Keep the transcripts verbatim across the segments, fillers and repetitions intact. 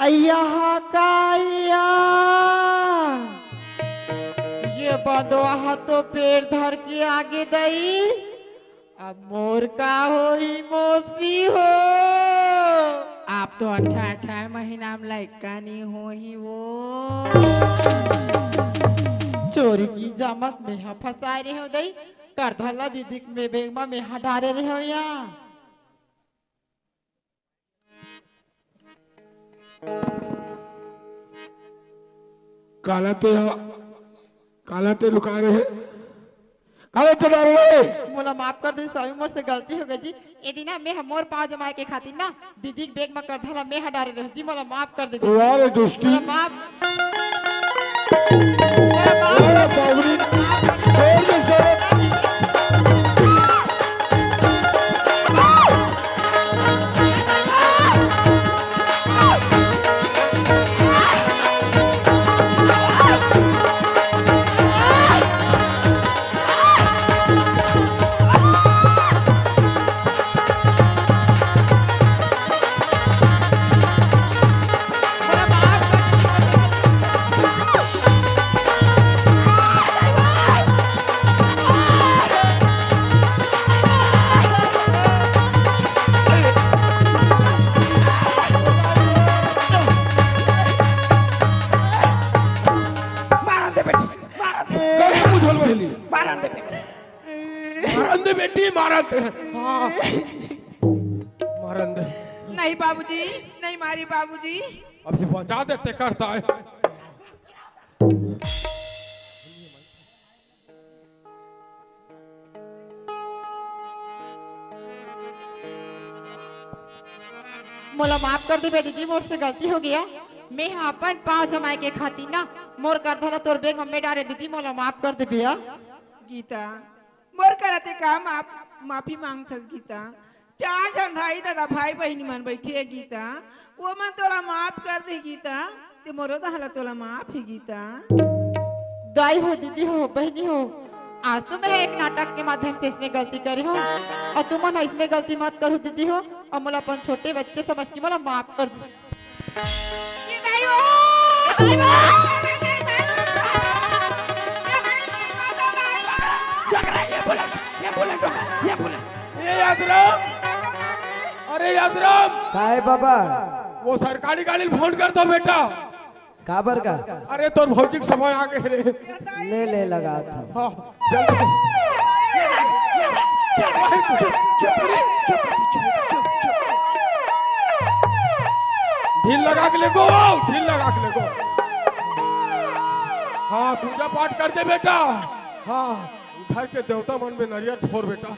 यहाँ का या? ये बंदवा ह तो पैर धर के आगे दई। अब मोर का होही मौसी हो? आप तो अच्छा अच्छा महीना में लइका नहीं होही वो। चोरी की जामत मेहा फंसाए रहे हो दई। करधला दीदी के में बेग मा मेहा डारे रहे हो या। काला ते, काला ते लुका रहे, काला ते डाल रहे। मोला माफ कर दे स्वामी, मोर से गलती हो गई जी। ए दिन ना मैं ह मोर पाँव जमाए के खातिर ना दीदी के बेग म करधला मैं ह डारे रहे जी, मोला माफ कर दे। वाह रे दुष्टी। मोला माफ, मोला माफ वाह रे बावली। जोर से, जोर से। मारन दे बेटी, मारन दे। कौन सा मुझे बोल रही? मारन दे बेटी। मारन दे बेटी, मारन दे। हाँ। मारन दे। नहीं बाबूजी, नहीं मारी बाबूजी। अभी बचा देते करता है। मोला माफ कर देबे दीदी, मोर से गलती हो गया। मैं ह अपन पाँव जमाए के खातिर ना मोर करधला तोर बेग में डारे दीदी, मोला माफ कर देबे या। गीता, मोर करा ते का माफ, माफी मांगथस गीता? चार झन दाई ददा भाई बहिनी मन बइठे हे गीता, वो मन तोला माफ कर दे गीता, ते मोरो दहला तोला माफ हे गीता। दाई हो, दीदी हो, बहिनी हो, आज तो मैं एक नाटक के माध्यम से इसने गलती करे हूँ और तुमन इसने गलती मत करो दीदी हो, और मोला अपन छोटे बच्चे समझ के मोला माफ कर दो। ये दाई हो, दाई हो। डोकरा, ये बोला, ये बोला, डोकरा, ये बोला। ए यादराम, अरे यादराम। काय बाबा? वो सरकारी गाड़ी फोन कर दो बेटा। काबर का? अरे तोर भौजी के समय आ गए रे। ले ले लगा था। हाँ, जल्दी। चुप, चुप, चुप, चुप, चुप। ढील लगा के ले गो, ढील लगा के ले गो। हाँ, पूजा पाठ कर दे बेटा। हाँ, घर के देवता मन में नरियर फोर बेटा।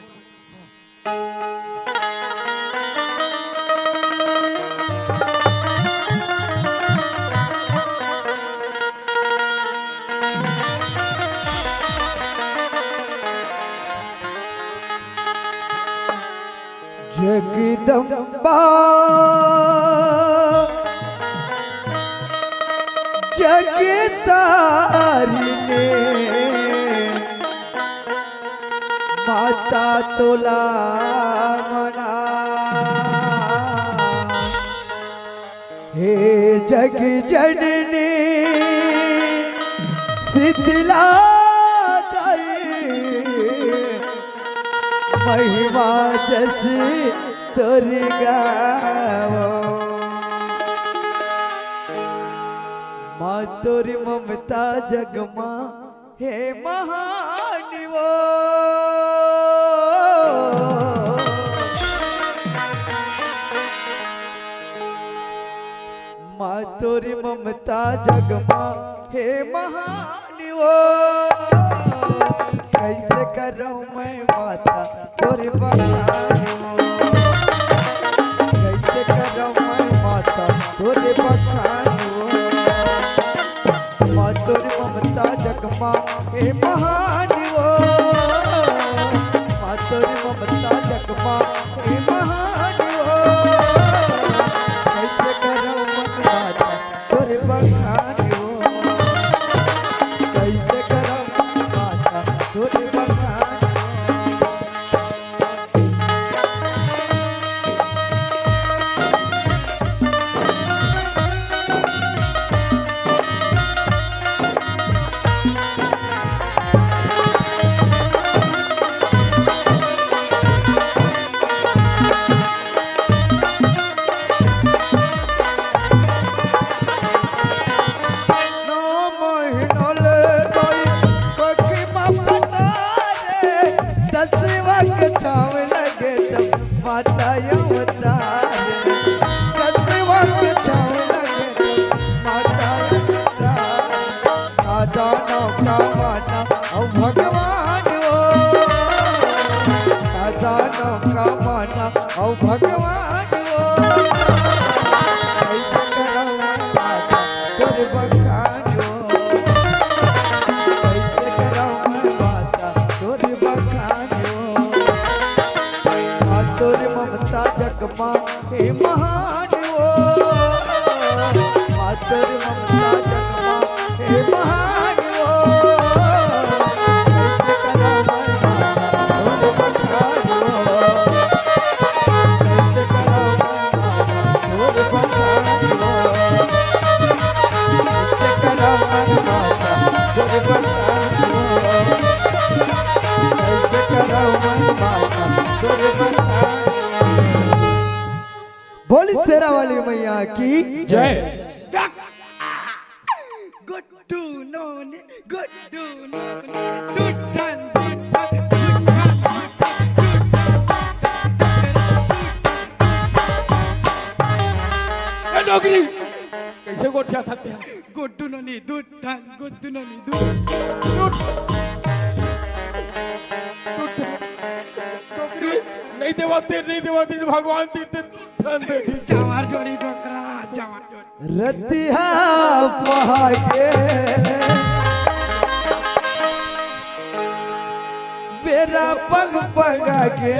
जगदम्बा जगतारिणी माता तोला मना। हे जग जननी शीतला दाई, महिमा जस तोर गावो। माँ तोर ममता जग मा हे महान वो। माँ तोर ममता जग मा हे महान वो। कैसे करूँ मैं माता तोर बखान वो। कैसे करूँ मैं माता तोर बखान वो। माँ तोर ममता जग मा हे महान वो। माँ तोर ममता जग मा हे महान वो। कैसे करम माता तोर बखान वो। कैसे करम माता तोर बखान वो। दानव का माना अउ भगवान ओ, दानव का माना अउ भगवान ओ, कइसे करव मैं माता तोर बखान ओ, कइसे करव मैं माता तोर बखान ओ। माँ तोर ममता जग मा हे महान ओ, माँ तोर ममता जग मा हे महान ओ। कइसे करव मैं माता तोर बखान ओ, कइसे करव मैं माता तोर बखान ओ, कइसे करव मैं माता तोर बखान ओ। कइसे करव मैं माता तोर बखान। बोली शेरा वाली मैया की जय। गुड्डू नोनी, गुड्डू नोनी, दुठन, दुठन, दुठन, दुठन। ए डोकरी, कइसे गोठियाथस तें? गुड्डू नोनी, दुठन, गुड्डू नोनी, दुठन, दुठन, दुठन। डोकरी, नइ देवस ते, नइ देवस ते, भगवान दीस ते दुठन दे दीस। चावर जोड़ी डोकरा, चावर जोड़ी। रतिहा पहागे, बेरा पग पगागे।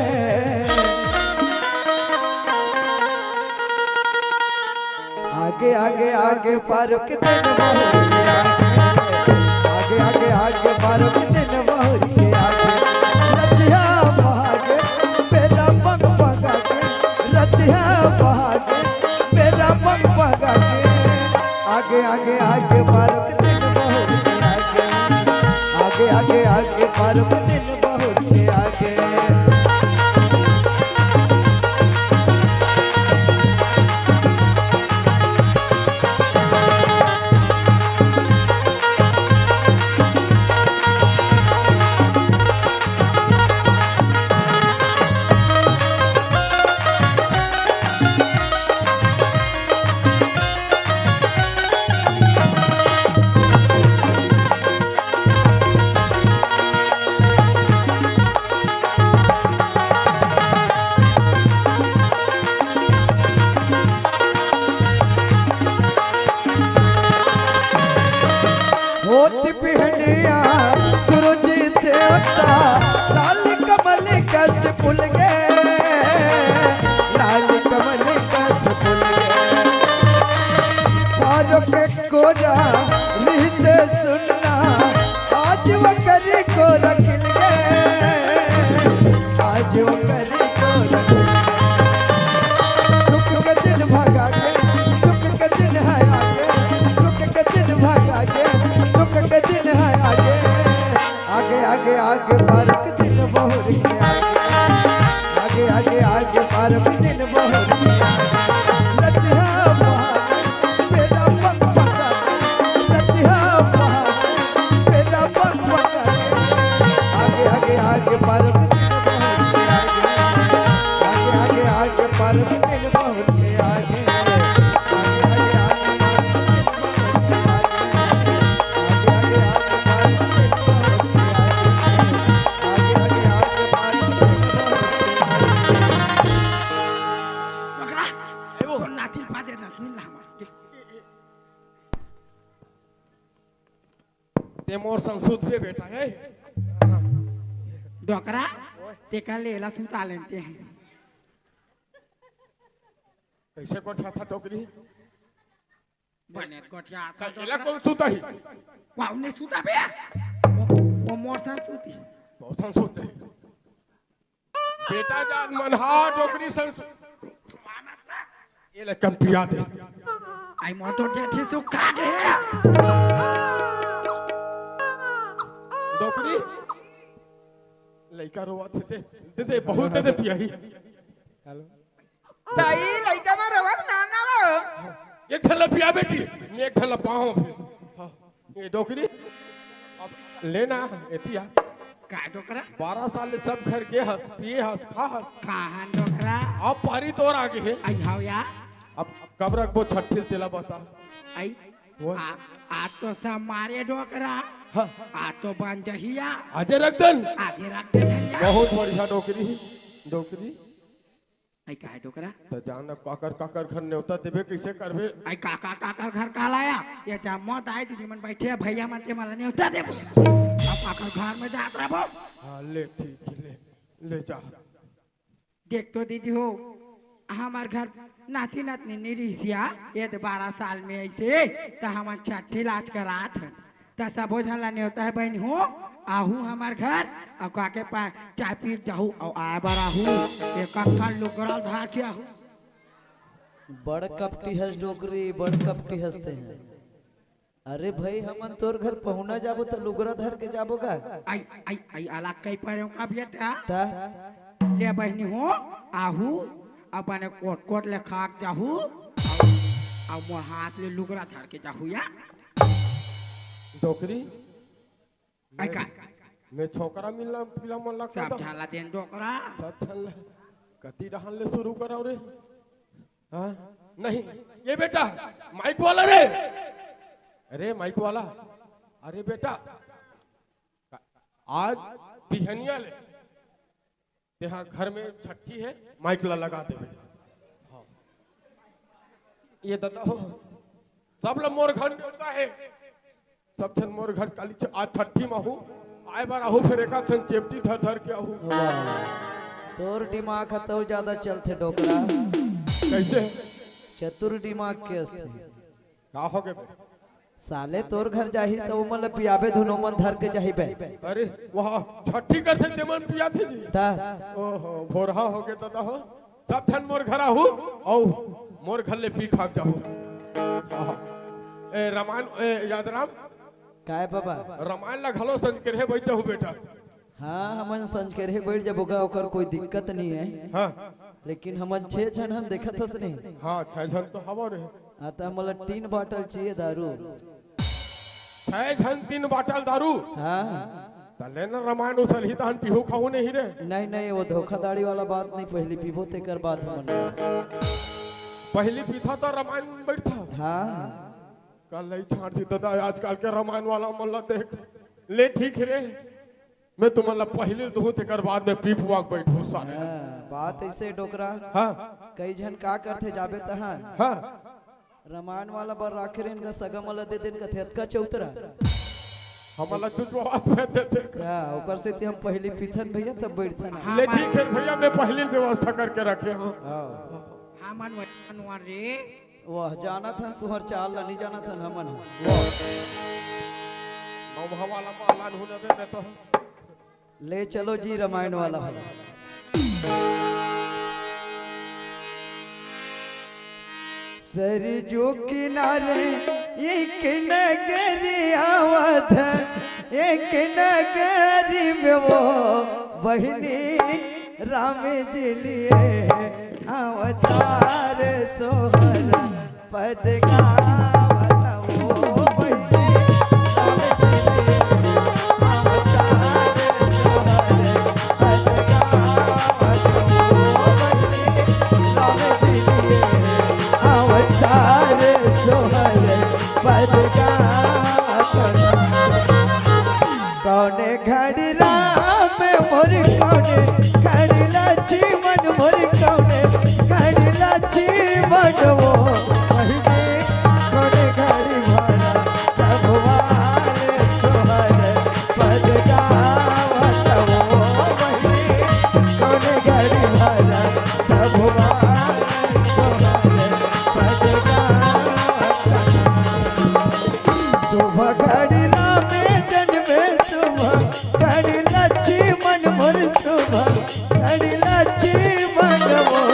आगे, आगे, आगे, पारो के दिन बहुरिया आगे। आगे, आगे, आगे, पारो के दिन बहुरिया आगे। रतिहा पहागे, बेरा पग पगागे। रतिहा पहागे, बेरा पग पगागे। आगे, आगे, आगे, पारो के दिन बहुरिया आगे। आगे, आगे, आगे, पारो के दिन बहुरिया आगे। होत बिहनिया सूरज देवता, लाल कमल कस फूल गे, लाल कमल कस फूल गे। चारों के कोरा रिहिसे सुन्ना, आज वो करी कोरा खिल गे, आज वो करी कोरा खिल गे। सुख के दिन भागा गे, सुख के दिन हे आगे, सुख के दिन भागा गे, सुख के दिन हे आगे। आगे, आगे, आगे, पारो के दिन बहुरिया आगे। आगे, आगे, आगे, पारो के दिन बहुरिया आगे। रतिहा पहागे, बेरा पग पगागे। रतिहा पहागे, बेरा पग पगागे। आगे, आगे, आगे, पारो के दिन बहुरिया आगे। आगे, आगे, आगे, पारो के दिन बहुरिया आगे। डोकरा, ए वो। तोर नातिन पा दे, नातिन ला हमर। तें मोर संग सुतबे बेटा, ए? डोकरा, ओए। तें कर ले, एला सुता लेन तें। कइसे गोठियाथस डोकरी? बने गोठियाथस एला डोकरा। कोन सुताही? वाह, नइ सुता बे। वो, वो मोर संग सुती। मोर संग सुते। बेटा जात मन हा डोकरी संग सु-, एला कन पिया दे। आई मोर तो जेठी सुखा गे। डोकरी, लइका रोवत हे ते, दे दे, बहुत दे दे पियाही। हेलो। दाई, लइका मन रोवत ना ना वो। एक झन ल पिया बेटी, मैं एक झन ल पाहूं फिर। हाँ, ये डोकरी, अब लेना, एतिया। का डोकरा? बारह साल ले सब घर गे हस, पिए हस, खा हस। कहाँ डोकरा? अब पारी तोर आगे हे। आई हाव यार। अब कब रखबो छट्ठी ल तेला बता। आई। बोल। आ, आज तो सब मारे डोकरा। हाँ। आज तो बन जहिया। आजे रख देन। आजे रख दे धनिया। बहुत बढ़िया डोकरी, डोकरी। आई का हे डोकरा? त जान अब काकर, काकर घर नेवता देबे, कइसे करबे? आई काकर, काकर घर का लाया? ये जम्मो दाई दीदी मन बइठे हे, भइया मन ते मला नेवता देबो। अब काकर घर में जात रहबो। हाँ, ले, ठीक हे, ले, ले जा। देख तो दीदी हो, हमर घर नाती नतनी नी रिहिस या, ये तो बारह साल में अइसे, त हमन छट्ठी लाज करात हन। त सबो झन ला नेवता हे बहिनी हो, आहू हमर घर, अउ काके पा-, चाय पी के जाहू, अउ आए बर आहू, एक अक्खा लुगरा धर के आहू। बड़ कपटी हस डोकरी, बड़ कपटी हस ते। अरे भई, हमन तोर घर पहुना जाबो त लुगरा धर के जाबो गा? आई, आई, आई, अलग कही परे हो का बेटा? त? ले बहिनी हो, आहू, अपने कोट कोट ले खा के जाहू, अउ, अउ मोर हाथ ले लुगरा धर के जाहू या। डोकरी, आई मैं, का? मैं छोकरा मिलना, पिला मन लगता सब था। झाला देन डोकरा। सब झाला। कति डहान ले शुरू कराओ रे? हाँ? नहीं, ये बेटा, माइक वाला रे। अरे माइक वाला, अरे बेटा, आज बिहनिया ले तेहा घर में छट्ठी हे, माइक ला लगा देबे। हाँ। ये दादा हो, सब ला मोर घर नेवता हे। सब झन मोर घर काली छ-, आज छट्ठी मा हूँ, आए बर आहू, फेर एका ठन चेपटी धर धर के आहू। वाह, तोर दिमाग ह तो ज्यादा चलथे डोकरा। कइसे? चतुर दिमाग के असथे। का हो गे बे? साले तोर घर जाही त ओमन ल पियाबे धुन, ओमन धर के जाही बे। अरे वाह, छट्ठी करथे तेमन पियाथे जी। त? ओहो, भोरहा हो गे दादा हो। सब झन मोर घर आहू, अउ मोर घर ले पी खा के जाहू। आहा। ए, रमान, ए, यादराम। काय बाबा? रमान ला घलो संजकेरहे बइठ जाहू बेटा। हाँ, हमन संजकेरहे बइठ जाबो गा, ओकर कोई दिक्कत नहीं है। हाँ। लेकिन हमन छह झन हन, देखत हस नहीं? हाँ, छह झन तो हवो रे। हाँ, त हमन ला तीन बाटल चाहिए दारू। छह झन तीन बाटल दारू? हाँ। त ले ना रमायन, उसलही तहन पीहू खाहू नहीं रे। नहीं, नहीं, वो धोखाधड़ी वाला बात नहीं, पहली पीबो तेकर बाद हमन। पहली पीथा त रमायन बइठथा। हाँ। कल नहीं छाड़ दी दादा, आजकल के रमायन वाला मन ला देख। ले ठीक हे रे, मैं तुमन ला पहली दूहूं तेकर बाद में पी पुआ के बइठहूं साले। हाँ, बात अइसे डोकरा। हाँ। कई झन का करथे जाबे तहां। हाँ। रमायन वाला बर राखे रेन गा, सगा मन ला दे देन कथे, अतका चौतरा। हमन ला चुचवा बात में दे दे। का, ओकर सेती हम पहली पीथन भैया, तब बैठथन। हाँ, ले, ठीक है भैया, मैं पहली व्यवस्था करके रखे हूँ। हाँ। हमन वही मनवा रे। वाह, जानत हन तुहर चाल ला, नहीं जानत हन हमन। वाह। ममहा वाला पालन हो नबे में तो। ले चलो जी, रामायण वाला हो। सरजू किनारे एक नगरी आवत, एक नगरी में वो बहिनी राम जी लिए अवतार सोहर। पद गावत हो बहिनी, अवतार सोहर। पद गावत हो बहिनी, अवतार सोहर। पद गावत। कौने घड़ी राम मोर, कौने घड़ी लक्ष्मण मोर, कौने घड़ी लक्ष्मण वो बहिनी, कौने घड़ी भरत भुवन सोहर। पद गावत वो बहिनी, कौने घड़ी भरत भुवन सोहर। पद गावत। शुभ घड़ी राम जन्मे, शुभ घड़ी लक्ष्मण मोर, शुभ घड़ी लक्ष्मण मोर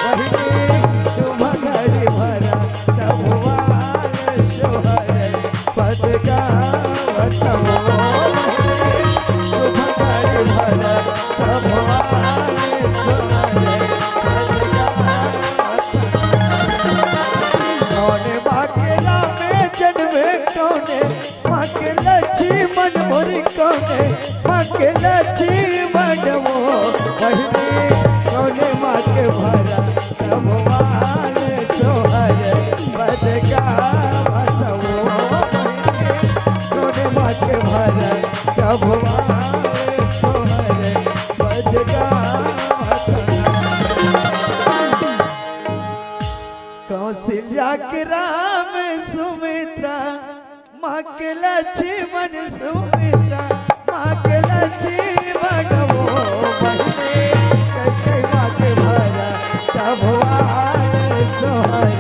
बहिनी। शुभ घड़ी भरत भुवन सोहर। पद गावत हो बहिनी, शुभ घड़ी भरत भुवन सोहर। पद गावत। कौने माँ के राम जन्मे, कौने माँ माँ के लक्ष्मण सुमित्रा, माँ के लक्ष्मण वो बहिनी, कइके माँ के भरा तभुआल सोहर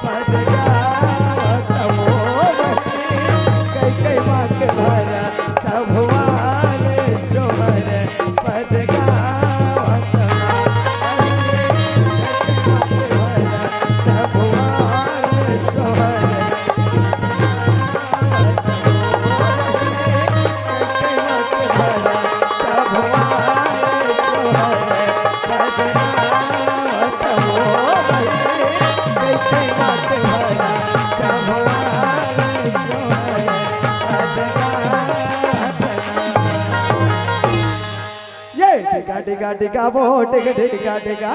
पद गावत वो बहिनी, कइके माँ के भरा तभुआल सोहर पद गावत वो बहिनी, कइके माँ के भरा तभुआल सोहर ये टिका टिका टिका वो टिक टिका टिका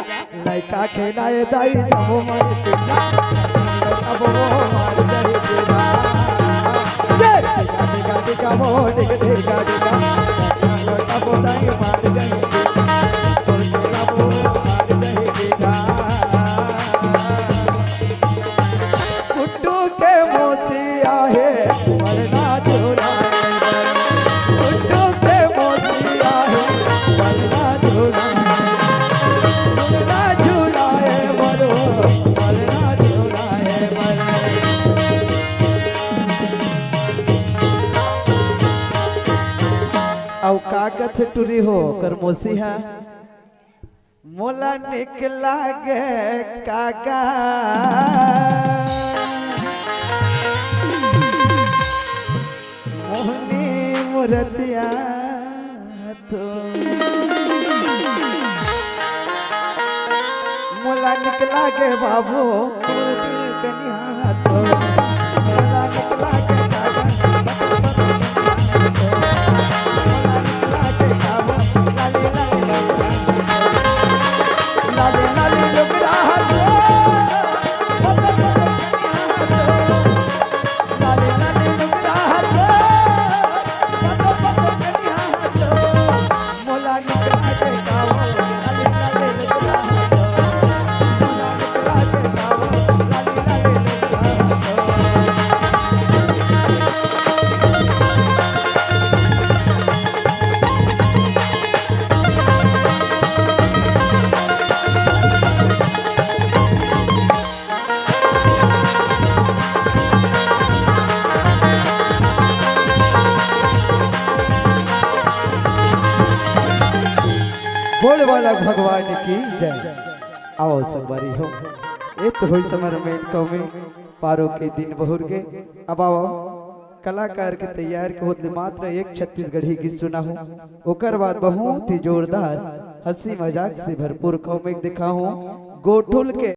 लइका खेलाए दाई जब वो मारे टिका, जब वो मारे दाई टिका। ये टिका टिका टिका वो टिक टिका टिका, जब वो दाई मारे दाई टिका, जब वो मारे दाई टिका। गुड्डू के मौसी आहे, मरना झूला। गुड्डू के मौसी आहे, मरना झूला। मरना झूला है मरो, मरना झूला है मरो। अउ का कथे टुरी हो, कर मौसी हा? मोला निक लागे काका मोहनी मूरतिया तो। मोला निक लागे बाबू मोर दिल कनिहा तो। मोला निक लागे काका बोल बालक भगवान की जय। आओ संगवारी हो, ए तो होई समर में कौमी पारो के दिन बहुर के। अब आओ कलाकार के तैयार के होत ले मात्र एक छत्तीसगढ़ी गीत सुनाहूं, ओकर बाद बहुत ही जोरदार हंसी मजाक से भरपूर कौमिक दिखाहूं। गोठुल के